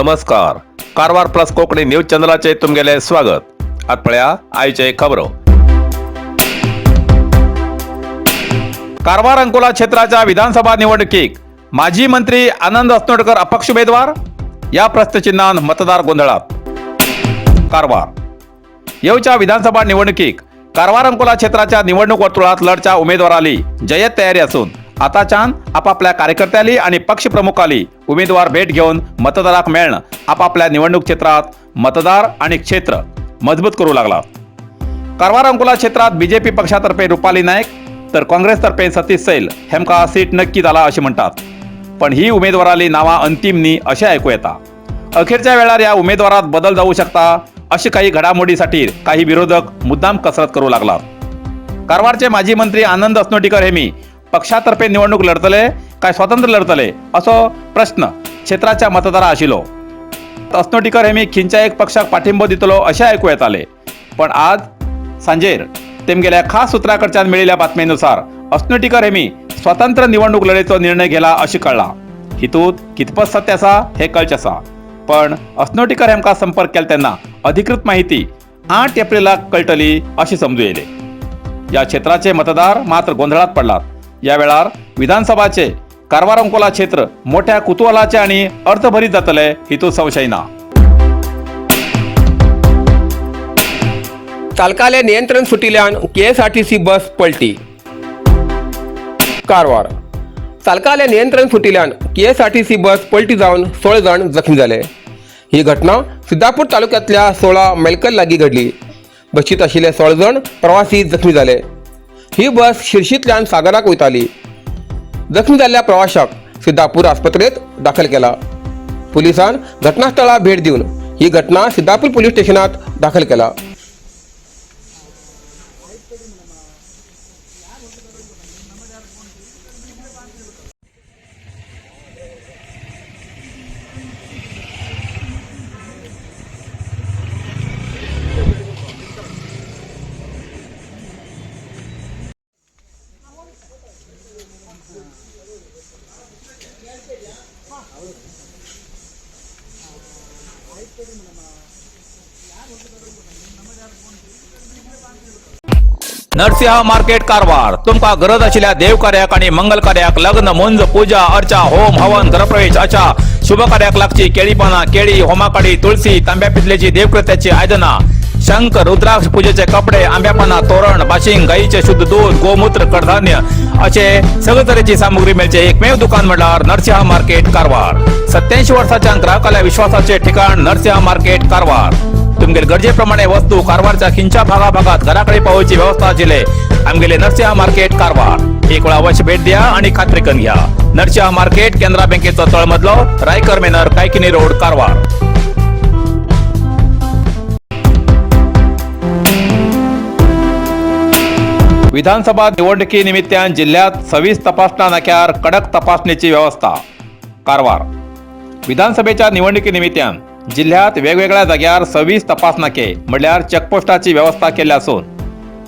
नमस्कार, Karwar plus Konkani news चॅनलाचे तुमगेले स्वागत. आत पळया आयचे खबरो. कारवार अंकोला क्षेत्राच्या विधानसभा निवडणुकीक माजी मंत्री आनंद असनोटकर अपक्ष उमेदवार या प्रश्नचिन्हान मतदार गोंधळात. कारवार येवच्या विधानसभा निवडणुकीक कारवार अंकोला क्षेत्राच्या निवडणूक वर्तुळात लढच्या उमेदवाराली जय्यत तयारी असून आताच्यान आपापल्या कार्यकर्त्याली आणि पक्षप्रमुखाली उमेदवार भेट घेऊन मतदाराक मेळणं आपापल्या निवडणूक क्षेत्रात मतदार आणि क्षेत्र मजबूत करू लागला. कारवार अंकोला क्षेत्रात बीजेपी पक्षातर्फे रुपाली नाईक तर काँग्रेसतर्फे सतीश सैल हेमका सीट नक्की झाला असे म्हणतात, पण ही उमेदवाराली नावा अंतिम नी असे ऐकू येता. अखेरच्या वेळार या उमेदवारात बदल जाऊ शकता अशी काही घडामोडीसाठी काही विरोधक मुद्दाम कसरत करू लागला. कारवारचे माजी मंत्री आनंद असनोटीकर हे मी पक्षातर्फे निवडणूक लढतले काय स्वतंत्र लढतले असो प्रश्न क्षेत्राच्या मतदारा आशिलो. असनोटीकर हे मी खिंच्या एक पक्षाक पाठिंबो दितलो अशें आयकू येताले, पण आज सांजेर तेमगेल्या खास सूत्राकडच्यान मेळिल्ल्या बातमेनुसार असनोटीकर हे मी स्वतंत्र निवडणूक लढेचो निर्णय घेला अशें कळ्ळां. हितूत कितपत सत्य आसा हे कळचें आसा, पण असनोटीकर हेमकां संपर्क केलो तेन्ना अधिकृत माहिती 8 एप्रिलाक कळटली अशी समजू येयले. या क्षेत्राचे मतदार मात्र गोंधळात पडलात. या वेळार विधानसभाचे कारवार अंकोला क्षेत्र मोठ्या कुतूहलाचे आणि अर्थभरीत जातले हितूत संशय ना. चालकाले नियंत्रण सुटिल्यान केएसआरटीसी बस पलटी. कारवार चालकाले नियंत्रण सुटिल्यान केएसआरटीसी बस पलटी जावन 16 जाण जखमी जाले. ही घटना सिद्धापूर तालुक्यांतल्या 16 मेलकल लागीं घडली. बशींत आशिल्ले 16 जाण प्रवासी जखमी जाले. ही बस शिर्शींतल्यान सागराक वयताली. जखमी जाल्ल्या प्रवाशाक सिद्धापूर आस्पत्रेंत दाखल केला. पुलिसान घटनास्थळाक भेट दिवन ही घटना सिद्धापूर पोलीस स्टेशनात दाखल केला. नरसिंह मार्केट कारवार. तुमका गरज आशिल्ल्या देवकार्याक आणि मंगल कार्याक, लग्न, मुंज, पूजा अर्चा, होम हवन, घरप्रवेश अशा शुभ कार्याक लागची केळी पानां, केळी, होमाकाडी, तुळसी, तांब्या पितलेची देवकृत्याची आयदनां, शंख, रुद्राक्ष, पूजेचे कपडे, आंब्या पानां, तोरण, बाशिंग, गाईचे शुद्ध दूध, गोमूत्र, कडधान्य असे सगळे तरेची सामुग्री मेळचे एकमेव दुकान म्हळ्यार नरसिंह मार्केट कारवार. 87 वर्साच्या ग्राहकाल्या विश्वासाचे ठिकाण नरसिंह मार्केट कारवार. तुमगेले गरजेप्रमाणे वस्तू कारवारच्या खिंच्या भागाभागात घराकडे पावोवची व्यवस्था आशिल्ले आमगेले नरसिंह मार्केट कारवार. एक वेळा अवश्य भेट द्या आणि खात्री करून घ्या. नरसिंह मार्केट, केनरा बँकेचो तळमजलो, रायकर मेनर, कायकिनी रोड, कारवार. विधानसभा निवडणुकीनिमित्तान जिल्ह्यात 26 तपासणा नाक्यार कडक तपासणीची व्यवस्था. कारवार विधानसभेच्या निवडणुकीनिमित्तान जिल्ह्यात वेगवेगळ्या जाग्यार 26 तपास नाके म्हणल्यार चेकपोस्टाची व्यवस्था केल्ली आसून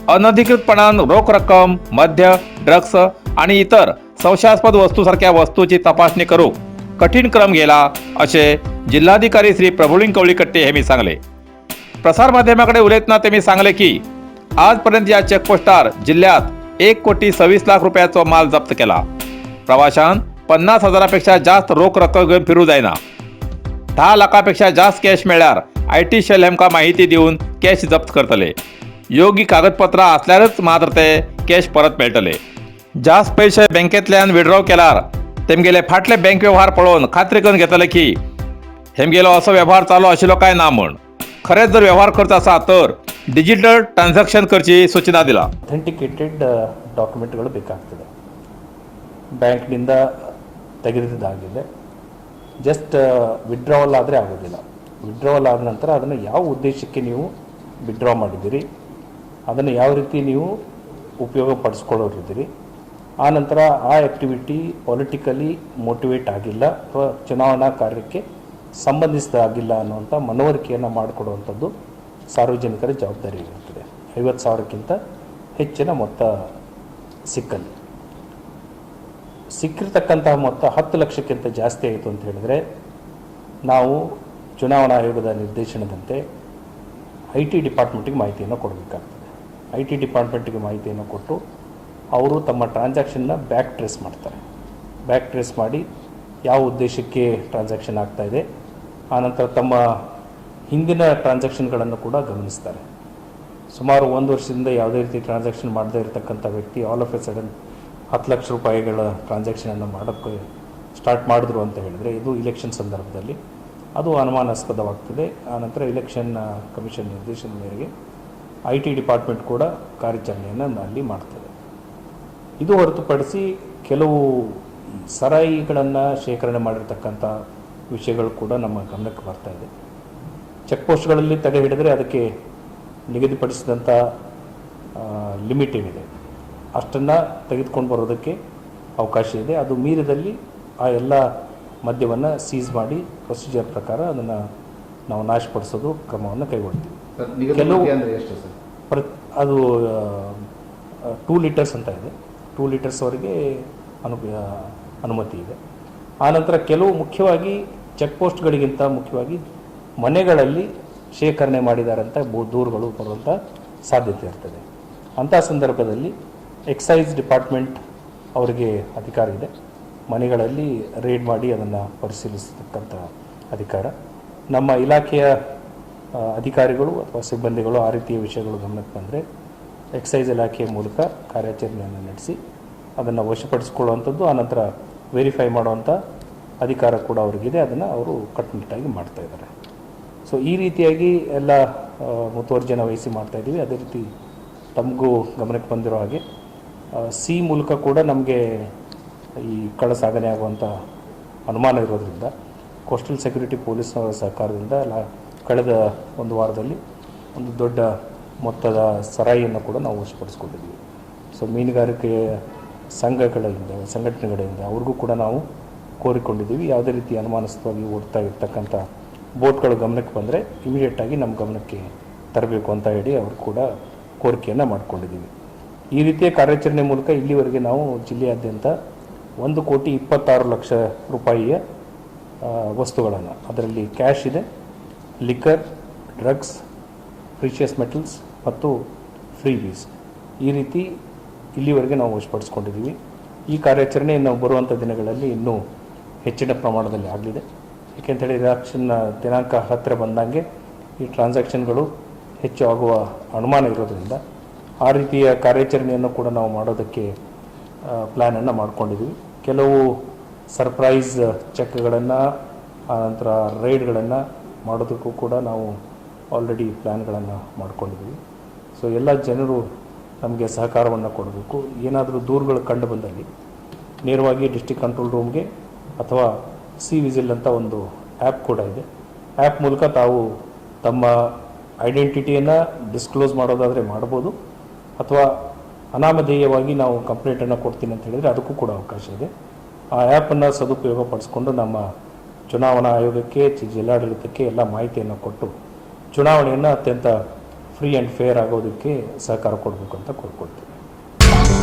अनधिकृतपणान रोख रक्कम, मद्य, ड्रग्स आणि इतर संशयास्पद वस्तू सारख्या वस्तूची तपासणी करूक कठीण क्रम घेला असे जिल्हाधिकारी श्री प्रभुलिंग कवळीकट्टे यांनी सांगले. प्रसार माध्यमाकडे उलयतना त्यांनी सांगले की आजपर्यंत या चेकपोस्टार जिल्ह्यात 1 कोटी 26 लाख रुपयाचो माल जप्त केला. प्रवाशान 50 हजारापेक्षा जास्त रोख रक्कम घेऊन फिरू जायना. 10 लाखापेक्षा जास्त कॅश मेळ्यार IT sale हेमकां माहिती दिवन कॅश जप्त करतले. योग्य कागदपत्रां असल्यारच मात्र ते कॅश परत मेळटले. जास्त पैशे बँकेतल्यान विड्रॉ केल्यार तेमगेले फाटले बँक व्यवहार पळोवन खात्री करून घेतले की हेमगेलो असो व्यवहार चालू आशिल्लो काय ना म्हण. खरेंच जर व्यवहार करत आसा तर डिजिटल ट्रान्झॅक्शन करची सूचना दिला. ಅಥೆಂಟಿಕೇಟೆಡ್ ಡಾಕ್ಯುಮೆಂಟ್ಗಳು ಬೇಕಾಗ್ತದೆ. ಬ್ಯಾಂಕ್ನಿಂದ ತೆಗೆದಿದ್ದಾಗಿದೆ, ಜಸ್ಟ್ ವಿಡ್ರಾವಲ್ ಆದರೆ ಆಗೋದಿಲ್ಲ. ವಿಡ್ರಾವಲ್ ಆದ ನಂತರ ಅದನ್ನು ಯಾವ ಉದ್ದೇಶಕ್ಕೆ ನೀವು ವಿಡ್ರಾ ಮಾಡಿದ್ದೀರಿ, ಅದನ್ನು ಯಾವ ರೀತಿ ನೀವು ಉಪಯೋಗ ಪಡಿಸ್ಕೊಳ್ಳೋರಿದ್ದೀರಿ, ಆ ನಂತರ ಆ ಆ್ಯಕ್ಟಿವಿಟಿ ಪೊಲಿಟಿಕಲಿ ಮೋಟಿವೇಟ್ ಆಗಿಲ್ಲ ಅಥವಾ ಚುನಾವಣಾ ಕಾರ್ಯಕ್ಕೆ ಸಂಬಂಧಿಸಿದಾಗಿಲ್ಲ ಅನ್ನುವಂಥ ಮನವರಿಕೆಯನ್ನು ಮಾಡಿಕೊಡುವಂಥದ್ದು ಸಾರ್ವಜನಿಕರ ಜವಾಬ್ದಾರಿ ಇರುತ್ತದೆ. 50,000ಕ್ಕಿಂತ ಹೆಚ್ಚಿನ ಮೊತ್ತ ಸಿಕ್ಕಲ್ಲಿ, ಸಿಕ್ಕಿರ್ತಕ್ಕಂತಹ ಮೊತ್ತ 10 ಲಕ್ಷಕ್ಕಿಂತ ಜಾಸ್ತಿ ಆಯಿತು ಅಂತ ಹೇಳಿದರೆ ನಾವು ಚುನಾವಣಾ ಆಯೋಗದ ನಿರ್ದೇಶನದಂತೆ I T ಡಿಪಾರ್ಟ್ಮೆಂಟಿಗೆ ಮಾಹಿತಿಯನ್ನು ಕೊಡಬೇಕಾಗ್ತದೆ. I T ಡಿಪಾರ್ಟ್ಮೆಂಟಿಗೆ ಮಾಹಿತಿಯನ್ನು ಕೊಟ್ಟು ಅವರು ತಮ್ಮ ಟ್ರಾನ್ಸಾಕ್ಷನ್ನ ಬ್ಯಾಕ್ ಟ್ರೇಸ್ ಮಾಡ್ತಾರೆ. ಬ್ಯಾಕ್ ಟ್ರೇಸ್ ಮಾಡಿ ಯಾವ ಉದ್ದೇಶಕ್ಕೆ ಟ್ರಾನ್ಸಾಕ್ಷನ್ ಆಗ್ತಾಯಿದೆ, ಆನಂತರ ತಮ್ಮ ಹಿಂದಿನ ಟ್ರಾನ್ಸಾಕ್ಷನ್ಗಳನ್ನು ಕೂಡ ಗಮನಿಸ್ತಾರೆ. ಸುಮಾರು ಒಂದು ವರ್ಷದಿಂದ ಯಾವುದೇ ರೀತಿ ಟ್ರಾನ್ಸಾಕ್ಷನ್ ಮಾಡದೇ ಇರತಕ್ಕಂಥ ವ್ಯಕ್ತಿ all of A sudden 10 lakh ರೂಪಾಯಿಗಳ ಟ್ರಾನ್ಸಾಕ್ಷನನ್ನು ಮಾಡೋಕ್ಕೆ ಸ್ಟಾರ್ಟ್ ಮಾಡಿದ್ರು ಅಂತ ಹೇಳಿದರೆ, ಇದು ಇಲೆಕ್ಷನ್ ಸಂದರ್ಭದಲ್ಲಿ ಅದು ಅನುಮಾನಾಸ್ಪದವಾಗ್ತದೆ. ಆನಂತರ ಇಲೆಕ್ಷನ್ ಕಮಿಷನ್ ನಿರ್ದೇಶನದ ಮೇರೆಗೆ I T department ಕೂಡ ಕಾರ್ಯಾಚರಣೆಯನ್ನು ಅಲ್ಲಿ ಮಾಡ್ತದೆ. ಇದು ಹೊರತುಪಡಿಸಿ ಕೆಲವು ಸರಾಯಿಗಳನ್ನು ಶೇಖರಣೆ ಮಾಡಿರ್ತಕ್ಕಂಥ ವಿಷಯಗಳು ಕೂಡ ನಮ್ಮ ಗಮನಕ್ಕೆ ಬರ್ತಾ ಇದೆ. ಚೆಕ್ ಪೋಸ್ಟ್ಗಳಲ್ಲಿ ತಡೆ ಹಿಡಿದರೆ ಅದಕ್ಕೆ ನಿಗದಿಪಡಿಸಿದಂಥ ಲಿಮಿಟ್ ಏನಿದೆ, ಅಷ್ಟನ್ನು ತೆಗೆದುಕೊಂಡು ಬರೋದಕ್ಕೆ ಅವಕಾಶ ಇದೆ. ಅದು ಮೀರಿದಲ್ಲಿ ಆ ಎಲ್ಲ ಮದ್ಯವನ್ನು ಸೀಸ್ ಮಾಡಿ ಪ್ರೊಸೀಜರ್ ಪ್ರಕಾರ ಅದನ್ನು ನಾವು ನಾಶಪಡಿಸೋದು ಕ್ರಮವನ್ನು ಕೈಗೊಳ್ತೀವಿ. ಸರ್, ನಿಗದಿತ ಮದ್ಯ ಅಂದ್ರೆ ಎಷ್ಟು ಸರ್? ಅದು 2 ಲೀಟರ್ಸ್ ಅಂತ ಇದೆ. 2 ಲೀಟರ್ಸ್ವರೆಗೆ ಅನುಮತಿ ಇದೆ. ಆನಂತರ ಕೆಲವು ಮುಖ್ಯವಾಗಿ ಚೆಕ್ ಪೋಸ್ಟ್ಗಳಿಗಿಂತ ಮುಖ್ಯವಾಗಿ ಮನೆಗಳಲ್ಲಿ ಶೇಖರಣೆ ಮಾಡಿದಾರಂತ ದೂರುಗಳು ಬರುವಂಥ ಸಾಧ್ಯತೆ ಇರ್ತದೆ. ಅಂಥ ಸಂದರ್ಭದಲ್ಲಿ ಎಕ್ಸೈಸ್ ಡಿಪಾರ್ಟ್ಮೆಂಟ್ ಅವರಿಗೆ ಅಧಿಕಾರ ಇದೆ, ಮನೆಗಳಲ್ಲಿ ರೇಡ್ ಮಾಡಿ ಅದನ್ನು ಪರಿಶೀಲಿಸತಕ್ಕಂಥ ಅಧಿಕಾರ. ನಮ್ಮ ಇಲಾಖೆಯ ಅಧಿಕಾರಿಗಳು ಅಥವಾ ಸಿಬ್ಬಂದಿಗಳು ಆ ರೀತಿಯ ವಿಷಯಗಳು ಗಮನಕ್ಕೆ ಬಂದರೆ ಎಕ್ಸೈಸ್ ಇಲಾಖೆಯ ಮೂಲಕ ಕಾರ್ಯಾಚರಣೆಯನ್ನು ನಡೆಸಿ ಅದನ್ನು ವಶಪಡಿಸಿಕೊಳ್ಳುವಂಥದ್ದು, ಆನಂತರ ವೆರಿಫೈ ಮಾಡುವಂಥ ಅಧಿಕಾರ ಕೂಡ ಅವರಿಗಿದೆ. ಅದನ್ನು ಅವರು ಕಟ್ಟುನಿಟ್ಟಾಗಿ ಮಾಡ್ತಾ ಇದ್ದಾರೆ. ಸೊ ಈ ರೀತಿಯಾಗಿ ಎಲ್ಲ ಮುತುವರ್ಜಿನ ವಹಿಸಿ ಮಾಡ್ತಾ ಇದ್ದೀವಿ. ಅದೇ ರೀತಿ ತಮಗೂ ಗಮನಕ್ಕೆ ಬಂದಿರೋ ಹಾಗೆ ಸಿ ಮೂಲಕ ಕೂಡ ನಮಗೆ ಈ ಕಳ್ಳ ಸಾಗಣೆ ಆಗುವಂಥ ಅನುಮಾನ ಇರೋದ್ರಿಂದ ಕೋಸ್ಟಲ್ ಸೆಕ್ಯೂರಿಟಿ ಪೊಲೀಸ್ನವರ ಸಹಕಾರದಿಂದ ಕಳೆದ ಒಂದು ವಾರದಲ್ಲಿ ಒಂದು ದೊಡ್ಡ ಮೊತ್ತದ ಸರಾಯಿಯನ್ನು ಕೂಡ ನಾವು ವಶಪಡಿಸ್ಕೊಂಡಿದ್ವಿ. ಸೊ ಮೀನುಗಾರಿಕೆ ಸಂಘಗಳಿಂದ, ಸಂಘಟನೆಗಳಿಂದ ಅವ್ರಿಗೂ ಕೂಡ ನಾವು ಕೋರಿಕೊಂಡಿದ್ದೀವಿ. ಯಾವುದೇ ರೀತಿ ಅನುಮಾನಾಸ್ಪದವಾಗಿ ಓಡ್ತಾ ಇರ್ತಕ್ಕಂಥ ಬೋಟ್ಗಳು ಗಮನಕ್ಕೆ ಬಂದರೆ ಇಮಿಡಿಯೇಟಾಗಿ ನಮ್ಮ ಗಮನಕ್ಕೆ ತರಬೇಕು ಅಂತ ಹೇಳಿ ಅವರು ಕೂಡ ಕೋರಿಕೆಯನ್ನು ಮಾಡಿಕೊಂಡಿದ್ದೀವಿ. ಈ ರೀತಿಯ ಕಾರ್ಯಾಚರಣೆ ಮೂಲಕ ಇಲ್ಲಿವರೆಗೆ ನಾವು ಜಿಲ್ಲೆಯಾದ್ಯಂತ 1 ಕೋಟಿ 26 ಲಕ್ಷ ರೂಪಾಯಿಯ ವಸ್ತುಗಳನ್ನು, ಅದರಲ್ಲಿ ಕ್ಯಾಶ್ ಇದೆ, ಲಿಕ್ಕರ್, ಡ್ರಗ್ಸ್, ಪ್ರೀಷಿಯಸ್ ಮೆಟಲ್ಸ್ ಮತ್ತು ಫ್ರೀ ಬೀಸ್, ಈ ರೀತಿ ಇಲ್ಲಿವರೆಗೆ ನಾವು ವಶಪಡಿಸ್ಕೊಂಡಿದ್ದೀವಿ. ಈ ಕಾರ್ಯಾಚರಣೆ ನಾವು ಬರುವಂಥ ದಿನಗಳಲ್ಲಿ ಇನ್ನೂ ಹೆಚ್ಚಿನ ಪ್ರಮಾಣದಲ್ಲಿ ಆಗಲಿದೆ. ಏಕೆಂತೇಳಿ ಎಲೆಕ್ಷನ್ನ ದಿನಾಂಕ ಹತ್ತಿರ ಬಂದಂಗೆ ಈ ಟ್ರಾನ್ಸಾಕ್ಷನ್ಗಳು ಹೆಚ್ಚು ಆಗುವ ಅನುಮಾನ ಇರೋದ್ರಿಂದ ಆ ರೀತಿಯ ಕಾರ್ಯಾಚರಣೆಯನ್ನು ಕೂಡ ನಾವು ಮಾಡೋದಕ್ಕೆ ಪ್ಲ್ಯಾನನ್ನು ಮಾಡ್ಕೊಂಡಿದ್ದೀವಿ. ಕೆಲವು ಸರ್ಪ್ರೈಸ್ ಚೆಕ್ಗಳನ್ನು, ಆನಂತರ ರೈಡ್ಗಳನ್ನು ಮಾಡೋದಕ್ಕೂ ಕೂಡ ನಾವು ಆಲ್ರೆಡಿ ಪ್ಲ್ಯಾನ್ಗಳನ್ನು ಮಾಡ್ಕೊಂಡಿದ್ದೀವಿ. ಸೊ ಎಲ್ಲ ಜನರು ನಮಗೆ ಸಹಕಾರವನ್ನು ಕೊಡಬೇಕು. ಏನಾದರೂ ದೂರುಗಳು ಕಂಡು ಬಂದಲ್ಲಿ ನೇರವಾಗಿ ಡಿಸ್ಟ್ರಿಕ್ಟ್ ಕಂಟ್ರೋಲ್ ರೂಮ್ಗೆ ಅಥವಾ ಸಿ ವಿಜಿಲ್ ಅಂತ ಒಂದು ಆ್ಯಪ್ ಕೂಡ ಇದೆ. ಆ್ಯಪ್ ಮೂಲಕ ತಾವು ತಮ್ಮ ಐಡೆಂಟಿಟಿಯನ್ನು ಡಿಸ್ಕ್ಲೋಸ್ ಮಾಡೋದಾದರೆ ಮಾಡ್ಬೋದು, ಅಥವಾ ಅನಾಮಧೇಯವಾಗಿ ನಾವು ಕಂಪ್ಲೇಂಟನ್ನು ಕೊಡ್ತೀನಿ ಅಂತ ಹೇಳಿದರೆ ಅದಕ್ಕೂ ಕೂಡ ಅವಕಾಶ ಇದೆ. ಆ ಆ್ಯಪನ್ನು ಸದುಪಯೋಗ ಪಡಿಸ್ಕೊಂಡು ನಮ್ಮ ಚುನಾವಣಾ ಆಯೋಗಕ್ಕೆ, ಜಿಲ್ಲಾಡಳಿತಕ್ಕೆ ಎಲ್ಲ ಮಾಹಿತಿಯನ್ನು ಕೊಟ್ಟು ಚುನಾವಣೆಯನ್ನು ಅತ್ಯಂತ ಫ್ರೀ ಆ್ಯಂಡ್ ಫೇರ್ ಆಗೋದಕ್ಕೆ ಸಹಕಾರ ಕೊಡಬೇಕು ಅಂತ ಕೋರ್ಕೊಳ್ತೀವಿ.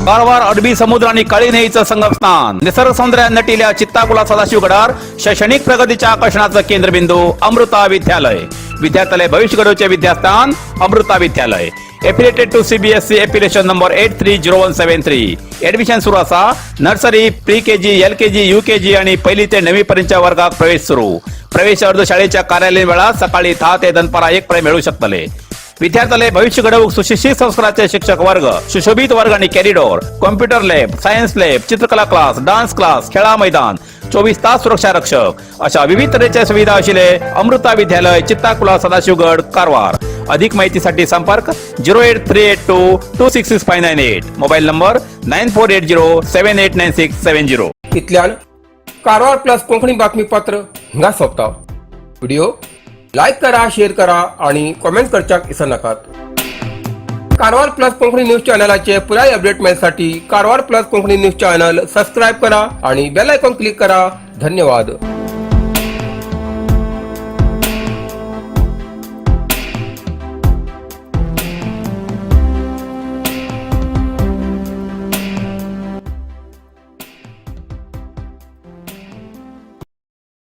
कारवार अरबी समुद्र आणि काळी न्हंयेचं संगमस्थान, निसर्ग सौंदर्यात नटिल्या चित्ताकुला सदाशिवगडार शैक्षणिक प्रगतीच्या आकर्षणाचं केंद्रबिंदू अमृता विद्यालय. विद्यार्थ्यालय भविष्य घडवचे विद्यास्थान अमृता विद्यालय. Affiliated to CBSE, affiliation number 830173. Admission सुरू असा. Nursery, pre KG, LKG, UKG आणि पहिली ते नववी पर्यंतच्या वर्गात प्रवेश सुरू. प्रवेश अर्ज शाळेच्या कार्यालयीन वेळात सकाळी 10 ते दनपारा 1 पर्यंत मिळू शकतले. विद्यार्थ्याले भविष्य घडवूक सुशिक्षित संस्काराचे शिक्षक वर्ग, सुशोभित वर्ग आणि corridor, computer lab, science lab, चित्रकला क्लास, डान्स क्लास, खेळा मैदान, 24 तास सुरक्षा रक्षक अशा विविध तऱ्हेच्या सुविधा असलेले अमृता विद्यालय, चित्ताकुला, सदाशिवगड, कारवार. अधिक माहितीसाठी संपर्क 08382266598, mobile number 9480789670. इतल्यान कारवार प्लस कोंकणी बातमीपत्र हिंगा सोंपता. व्हिडिओ लायक करा, शेअर करा आणि कॉमेंट करच्याक विसरनाकात. कारवार प्लस कोंकणी न्यूज चॅनलाचे पुराय अपडेट मेळसाठी Karwar plus Konkani news channel subscribe करा आणि बेल आयकॉन क्लिक करा. धन्यवाद.